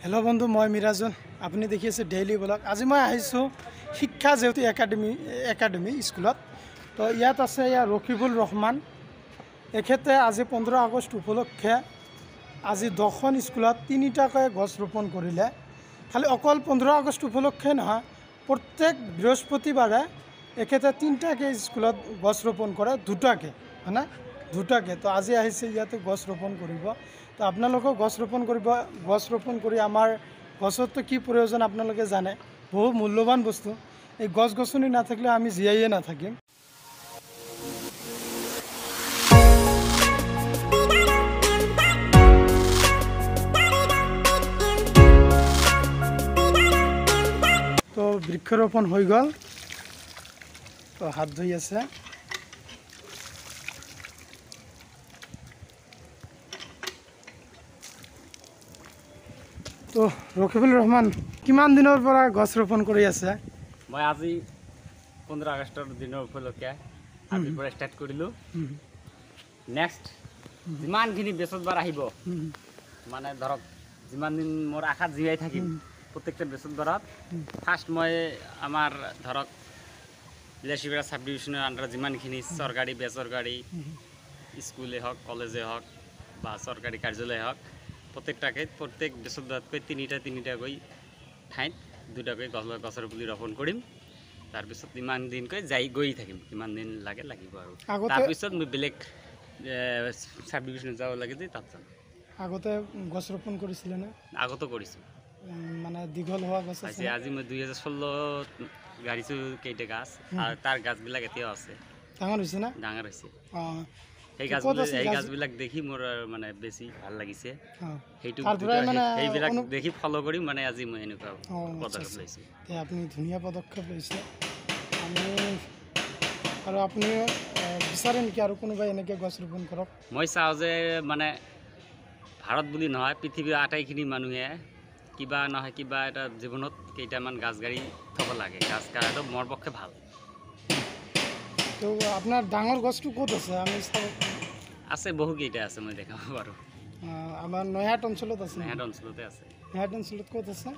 Hello' বন্ধু, মই মিৰাজুল, আপুনি দেখি আছে ডেইলি ব্লগ। আজি মই আহিছোঁ শিক্ষা জেউতি একাডেমি স্কুলত। তো ইয়াত আছে ইয়াৰ ৰকিবুল ৰহমান। এখেতে আজি 15 আগষ্ট উপলক্ষে আজি 10খন স্কুলত 3টাকৈ গছ ৰোপণ কৰিলে। খালি অকল 15 আগষ্ট উপলক্ষে নহয়, প্ৰত্যেক বৃহস্পতিবাৰে এখেতে 3টাকৈ স্কুলত গছ ৰোপণ কৰে, দুটাকৈ হয়নে, দুটাকৈ। তো আজি আহিছে ইয়াতে গছ ৰোপণ কৰিব। তো আপোনালোকেও গছ ৰোপণ কৰিব। গছ ৰোপণ কৰি আমাৰ গছৰতো কি প্ৰয়োজন আপোনালোকে জানে, বহু মূল্যৱান বস্তু। এই গছ গছনি নাথাকিলে আমি জীয়াইয়ে নাথাকিম। তো বৃক্ষৰোপণ হৈ গ'ল, তো হাত ধুই আছে। তো ৰকিবুল ৰহমান, কিমান দিনৰ পৰা গছ ৰোপণ কৰি আছে? মই আজি 15 আগষ্টৰ দিনৰ উপলক্ষে আজিৰ পৰা ষ্টাৰ্ট কৰিলোঁ। নেক্সট যিমানখিনি বৃহস্পতিবাৰ আহিব, মানে ধৰক যিমান দিন মোৰ আশাত জীয়াই থাকিম, প্ৰত্যেকটা বৃহস্পতিবাৰত ফাৰ্ষ্ট মই আমাৰ ধৰক বিলাসীপাৰা চাব ডিভিশ্যনৰ আণ্ডাৰত যিমানখিনি চৰকাৰী বেচৰকাৰী স্কুলে হওক, কলেজে হওক বা চৰকাৰী কাৰ্যালয়ে হওক, প্ৰত্যেকটাকে প্ৰত্যেক বৃহস্পতিবাৰতকৈ তিনিটাকৈ ঠাইত দুটাকৈ গছৰ পুলি ৰোপণ কৰিম। তাৰপিছত ইমান দিনকৈ যাই গৈ থাকিম, কিমান দিন লাগে লাগিব আৰু। তাৰপিছত মই বেলেগ চাব ডিভিশ্যনত যাব লাগে যে তাত যাম। আগতে গছ ৰোপণ কৰিছিলে নে? আগতো কৰিছোঁ, মানে দীঘল হোৱা গছ আছে। আজি মই 2016 গাড়ীছোঁ কেইটা গাছ, আৰু তাৰ গাছবিলাক এতিয়াও আছে। ডাঙৰ হৈছে না? ডাঙৰ হৈছে। সেই গাছবিলাক দেখি মোৰ মানে বেছি ভাল লাগিছে। সেইটো সেইবিলাক দেখি ফ'ল' কৰি মানে আজি মই এনেকুৱা পদক্ষেপ লৈছোঁ। আপুনি ধুনীয়া পদক্ষেপ লৈছে। আমি আৰু আপুনি বিচাৰে নেকি আৰু কোনোবাই এনেকৈ গছ ৰোপণ কৰক? মই চাওঁ যে মানে ভাৰত বুলি নহয়, পৃথিৱীৰ আটাইখিনি মানুহে কিবা নহয় কিবা এটা জীৱনত কেইটামান গাছ গাড়ী থ'ব লাগে। গাছ গাড়াটো মোৰ পক্ষে ভাল। তো আপোনাৰ ডাঙৰ গছটো ক'ত আছে? আমি চাব আছে, বহুকেইটা আছে, মই দেখাব পাৰোঁ। আমাৰ নৈহাট অঞ্চলত আছে। নৈহাট অঞ্চলতে আছে। নৈহাট অঞ্চলত ক'ত আছে?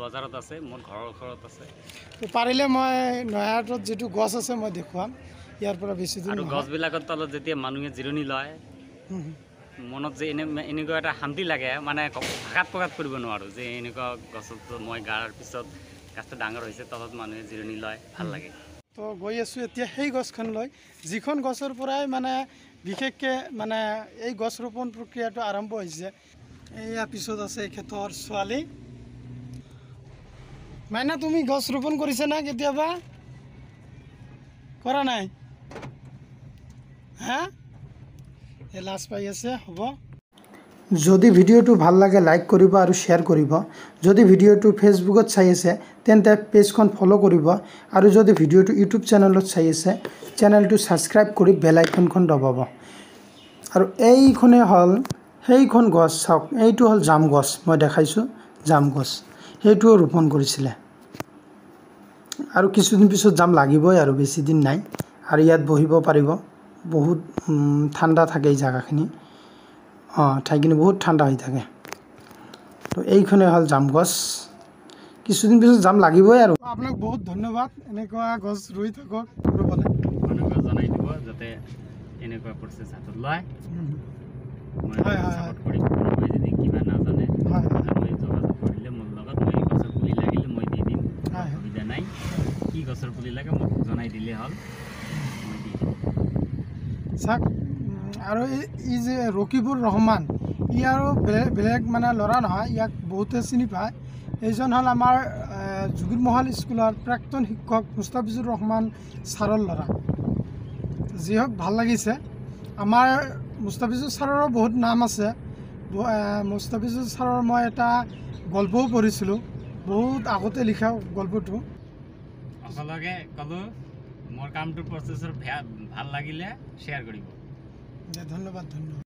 বজাৰত আছে, মোৰ ঘৰৰ ওচৰত আছে। তো পাৰিলে মই নৈহাটত যিটো গছ আছে মই দেখুৱাম। ইয়াৰ পৰা বেছি দূৰ। আৰু গছবিলাকৰ তলত যেতিয়া মানুহে জিৰণি লয়, মনত যে এনেকুৱা এটা শান্তি লাগে, মানে ভাষাত প্ৰকাশ কৰিব নোৱাৰোঁ যে এনেকুৱা গছত মই গাৰ পিছত গাছটো ডাঙৰ হৈছে, তলত মানুহে জিৰণি লয়, ভাল লাগে। তো গৈ আছোঁ এতিয়া সেই গছখন লৈ, যিখন গছৰ পৰাই মানে বিশেষকৈ মানে এই গছ ৰোপণ প্ৰক্ৰিয়াটো আৰম্ভ হৈছে। এয়া পিছত আছে এখেতৰ ছোৱালী। মাইনা, তুমি গছ ৰোপণ কৰিছা না কেতিয়াবা? কৰা নাই? হা, এই লাজ পাই আছে। হ'ব। যদি ভিডিঅ'টো ভাল লাগে লাইক কৰিব আৰু শ্বেয়াৰ কৰিব। যদি ভিডিঅ'টো ফেচবুকত চাই আছে তেন্তে পেজখন ফ'ল' কৰিব, আৰু যদি ভিডিঅ'টো ইউটিউব চেনেলত চাই আছে চেনেলটো ছাবস্ক্ৰাইব কৰি বেল আইকনখন দবাব। আৰু এইখনেই হ'ল সেইখন গছ, চাওক এইটো হ'ল জাম গছ, মই দেখাইছোঁ জাম গছ, সেইটোও ৰোপণ কৰিছিলে। আৰু কিছুদিন পিছত জাম লাগিবই আৰু বেছি দিন নাই। আৰু ইয়াত বহিব পাৰিব, বহুত ঠাণ্ডা থাকে এই জেগাখিনি। অঁ, ঠাইখিনি বহুত ঠাণ্ডা হৈ থাকে। তো এইখনেই হ'ল জাম গছ, কিছুদিন পিছত জাম লাগিবই আৰু। আপোনাক বহুত ধন্যবাদ, এনেকুৱা গছ ৰুই থাকক, ৰুবলৈ মানুহক জনাই দিব যাতে এনেকুৱা প্ৰচেছ হাতত লয়। মই ছাপোৰ্ট কৰিম। কোনোবাই যদি কিবা নাজানে মই যোগাযোগ কৰিলে মোৰ লগত, মই গছৰ পুলি লাগিলে মই দি দিম, অসুবিধা নাই। কি গছৰ পুলি লাগে মোক জনাই দিলে হ'ল, মই দি দিম। চাওক, আৰু এই যে ৰকিবুল ৰহমান, ই আৰু বেলেগ মানে ল'ৰা নহয়, ইয়াক বহুতে চিনি পায়। এইজন হ'ল আমাৰ যোগীৰমহল স্কুলৰ প্ৰাক্তন শিক্ষক মুস্তাফিজুৰ ৰহমান ছাৰৰ ল'ৰা। যি হওক, ভাল লাগিছে। আমাৰ মুস্তাফিজুৰ ছাৰৰো বহুত নাম আছে। মুস্তাফিজুৰ ছাৰৰ মই এটা গল্পও পঢ়িছিলোঁ, বহুত আগতে লিখা গল্পটো। সকলোকে ক'লোঁ মোৰ কামটো প্ৰচেছৰ ভাল লাগিলে শ্বেয়াৰ কৰিব। ধন্যবাদ, ধন্যবাদ।